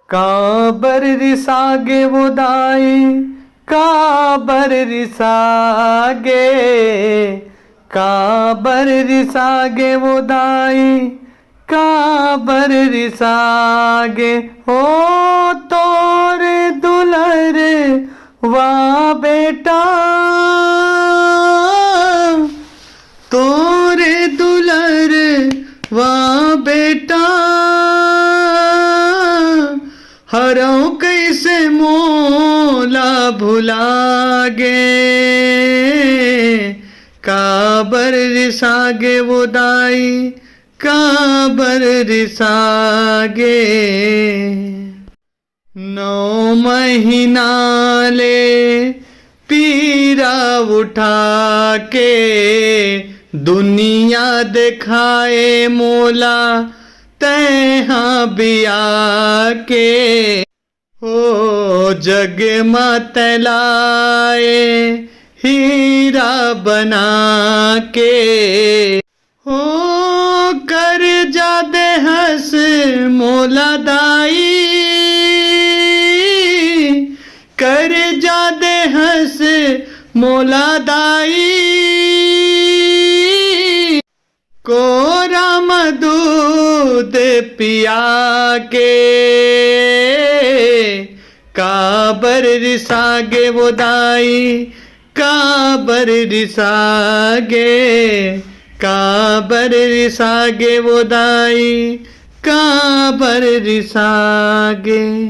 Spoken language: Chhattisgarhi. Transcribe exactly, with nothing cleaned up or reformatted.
काबर रिसागे वो दाई, काबर रिसागे, काबर रिसागे वो दाई, काबर रिसागे। ओ तोर दुलर वा बेटा, तोर दुलर वा बेटा, हरव कइसे मोला भुलागे। काबर रिसागे वो दाई, काबर रिसागे। नौ महीना ले पीरा उठा के दुनिया देखाए मोला तैहा बिया के। ओ जग म तैलाए हीरा बना के। ओ कर जा दे हस मोला दाई, कर जा दे हस मोला दाई। कोरा म दूध पिया के। काबर रिसागे वो दाई, काबर रिसागे, काबर रिसागे वो दाई, काबर रिसागे।